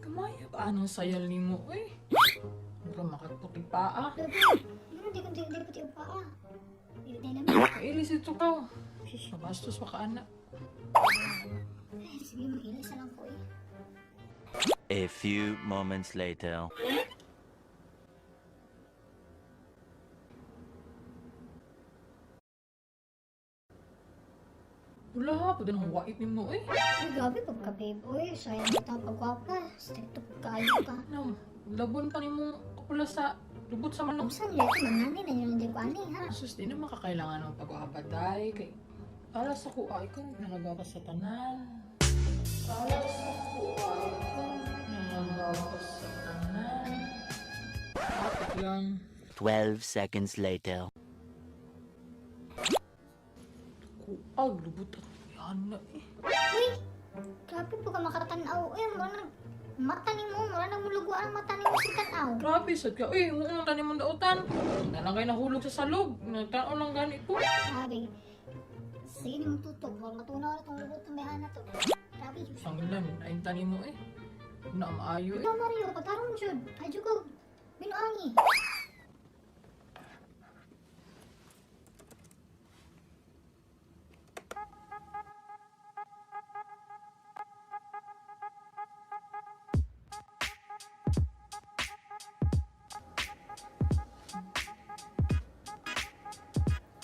Kamaya ba anong sayal nimo eh? Mura makatputi pa ah. Ano di ko di di puti ang paa. Dili tayo naman. Kailis ito ka. Mabastos pa ka anak. Ay, sige, makilis na lang ko eh. A few moments later. Wala, pwede nang wait nimo eh. Ay, grabe pagka babe. Uy, sayang kita pagwapa. Stricto pagkaayo ka. No, labon pa nimo kapula sa lubot sa manok. Usan nila ito, manani na yun hindi ko ani ha. Sus, di na makakailangan ng pag-uhabaday. Kay, para sa kuha, ikaw nangagawa sa tanan. Para sa kuha, ikaw nangagawa sa tanan. Kapit lang. 12 seconds later. Kuag, lubot at yan na eh. Uy, grabe po ka makatanaw. Uy, mura nag mata ni mo, mura nang muluguan ang mata ni mo si tanaw. Grabe, sad ka. Uy, huwag tanim mong dautan. Na lang kayo nahulog sa salog. Nagtanaw lang ganit ko. Grabe. Sige ni mong tutog, wag matunaw na itong lubot ng behana to. Grabe. Sanglan, ayun tanim mo eh. Na maayo eh. Ikaw Mario, pagtarong jud, adyo ko binuangi.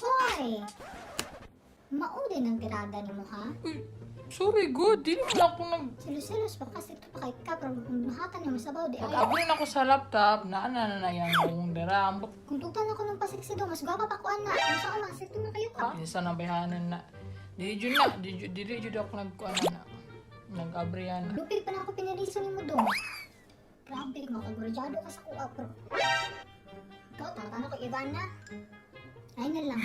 Hoy! Mao din ang tirada nimo ha? Uy, sorry, good. Dili mo lang ako nag... Selos-selos pa kasi ito pa kay ka pero kung mahatan nimo sabaw di ay. Pag-abri na ako sa laptop, naan na na yan yung dara. Ambot Kung tugtan ako ng pasiksido, mas gwapa pa ko ana. Kung saan masikto na kayo ka. Minsan ang bayhanan na. Dili jud na, dili jud ako nagkuan na. Nag-abrihan na. Lupig pa na ako piniriso ni mo dong. Grabe, makagurdyado ka sa kuha, pero... Ikaw, tatano ko, Ivana. Ay na lang.